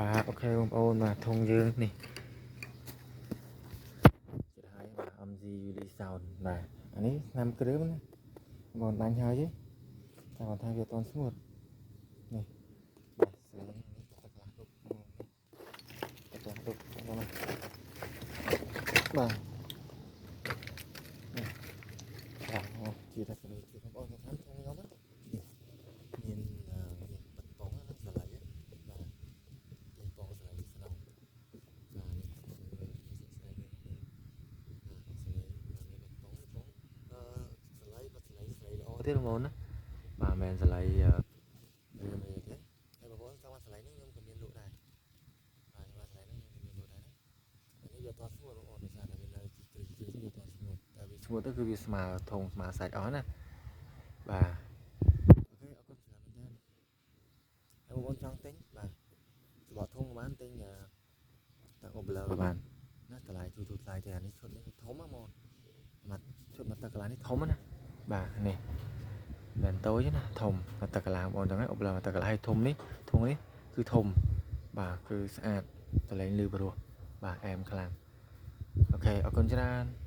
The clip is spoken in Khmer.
បាទ OK បងប្អូនបាទធុងយើងនេះចិត្តហើយបាទ MG Uli Sound បាទអានេះឆ្នាំគ្រើមណាបងបាញ់ហើយទេតែគាត់ថាវាអត់ទាន់ស្ងួតនេះបាទស្លេងនេះទឹកខ្លះដុបនេះទឹកខ្លះដុបបងប្អូនបាទនេះបាទអូជាតែស្លេងបងប្អូនថាធុងខ្ញុំនេះមាននេះបិទប៉ុងណាសលៃបាទមានប៉ុងសលៃស្នងបាទនេះមើលស្លេងនេះសលេងមានបិទប៉ុងប៉ុងអឺសលៃបិទសលៃសលៃល្អទៀតបងប្អូនណាបាទមិនសលៃវាមេទេហើយបងប្អូនចង់បានសលៃនេះខ្ញុំក៏មានលក់ដែរបាទខ្ញុំបានសលៃនេះខ្ញុំក៏មានលក់ដែរណាអានេះវាអត់ស្ងួតបងប្អូនដោយសារតែវានៅជីជ្រឹះជ្រឹះវាអត់ស្ងួតតែវាស្ងួតទៅគឺវាស្មើធុងស្មើសាច់អស់ណាបាទ OK អរគុណច្រើនមែនទែនហើយបងប្អូនចង់ទិញបាទសបកធុងក៏បានទិញតាអូបលើក៏បានណាតម្លៃទូទូថ្លៃទេអានេះឈុតនេះធំហ្មងមកឈុតមកទឹកកន្លះនេះធំណាបាទនេះមិនតូចណាធំមកទឹកកន្លះបងប្អូនចឹងហើយអូបលើមកទឹកកន្លះឲ្យធំនេះធុងនេះគឺធំបាទគឺស្អាតតលេងលឺព្រោះបាទអែមខ្លាំង OK អរគុណច្រើន។